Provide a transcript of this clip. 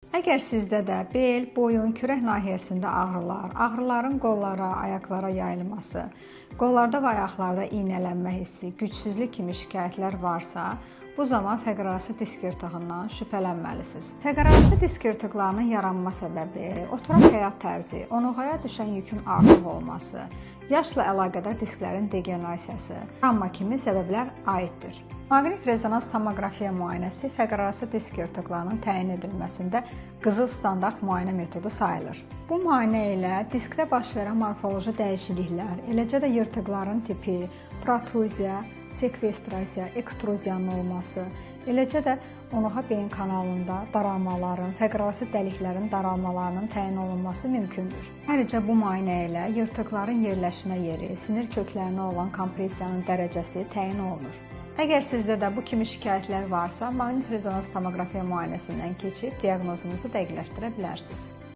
Əgər sizdə də bel, boyun, kürək nahiyəsində ağrılar, ağrıların qollara, ayaqlara yayılması, qollarda və ayaqlarda iynələnmə hissi, gücsüzlük kimi şikayətlər varsa, bu zaman fəqərarası disk yırtığından şübhələnməlisiniz. Fəqərarası disk yırtıqlarının yaranma səbəbi oturaq həyat tərzi, onurğaya düşən yükün artıq olması, yaşla əlaqədar disklərin degenerasiyası, travma kimi səbəblər aiddir. Maqnit rezonans tomoqrafiya müayinəsi fəqərarası disk yırtıqlarının təyin edilməsində qızıl standart müayinə metodu sayılır. Bu müayinə ilə diskdə baş verən morfoloji dəyişikliklər, eləcə də yırtıqların tipi, protruziya, sekvestrasiya, ekstruziyanın olması, eləcə də onurğa beyin kanalında daralmaların, fəqərarası dəliklərin daralmalarının təyin olunması mümkündür. Ayrıca bu müayinə ilə yırtıqların yerləşmə yeri, sinir köklərinə olan kompressiyanın dərəcəsi təyin olunur. Əgər sizdə də bu kimi şikayətlər varsa, maqnit rezonans tomoqrafiya müayinəsindən keçib diaqnozunuzu dəqiqləşdirə bilərsiniz.